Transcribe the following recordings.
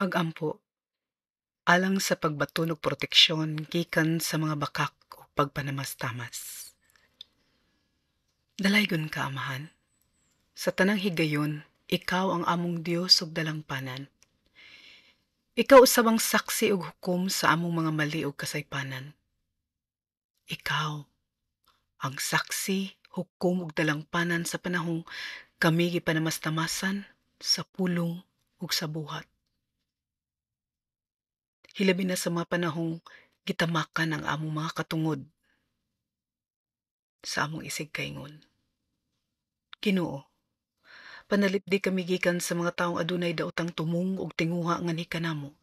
Pag-ampo alang sa pagbaton og proteksyon gikan sa mga bakak ug pagpanamastamas. Dalaygon ka, Amahan. Sa tanang higayon, ikaw ang among Dios ug dalangpanan. Ikaw usab ang saksi ug hukom sa among mga mali ug kasaypanan. Ikaw ang saksi, hukom ug dalangpanan sa panahong kami gipanamastamasan sa pulong ug sa buhat. Hilabi na sa mga panahong gitamakan ang among mga katungod sa among isigkaingon. Ginoo, panalipdi kami gikan sa mga taong adunay daotang tumong ug tinguha nganhi kanamo.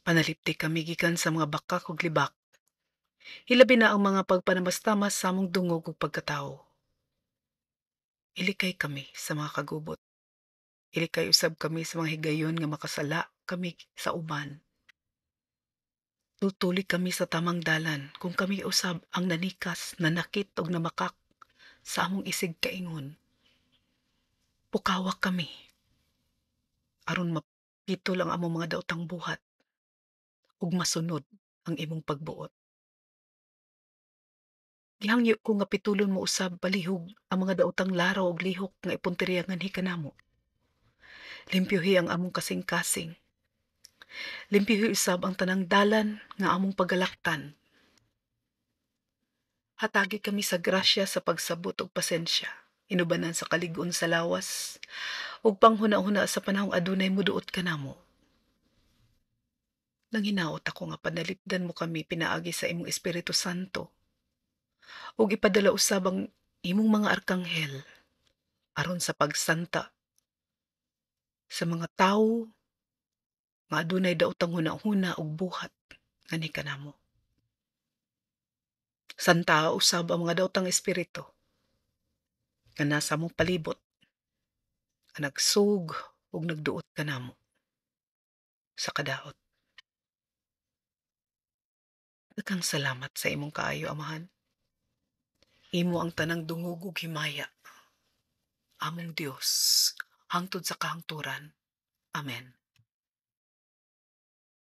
Panalipdi kami gikan sa mga bakak ug libak. Hilabi na ang mga pagpanamastamas sa among dungog ug pagkatawo. Ilikay kami sa mga kagubot. Ilikay usab kami sa mga higayon nga makasala kami sa uban. Tultuli kami sa tamang dalan kung kami usab ang nanikas, nanakit ug namakak sa among isig kaingon. Pukawa kami aron mapitol ang among mga daotang buhat ug masunod ang imong pagbuot. Gihangyo ko nga pitulon mo usab palihog ang mga daotang laraw ug lihok nga ipunteriya nganhi kanamo. Limpyuhi ang among kasing-kasing. Limpyuhi usab ang tanang dalan nga among pagalaktan. Hatagi kami sa grasya sa pagsabot ug pasensya, inubanan sa kalig-on sa lawas ug panghuna-huna sa panahong adunay muduot kanamo. Nanghinaot ako nga panalipdan mo kami pinaagi sa imong Espiritu Santo ug ipadala usab ang imong mga arkanghel aron sa pagsanta sa mga tawo nga adunay daotang huna-huna ug buhat nganhi kanamo. Santa usab ang mga daotang espiritu nga nasa among palibot nga nagsug ug nagduot kanamo sa kadaot. Daghang salamat sa imong kaayo, Amahan. Imo ang tanang dungog ug himaya. Among Dios, hangtod sa kahangturan. Amen.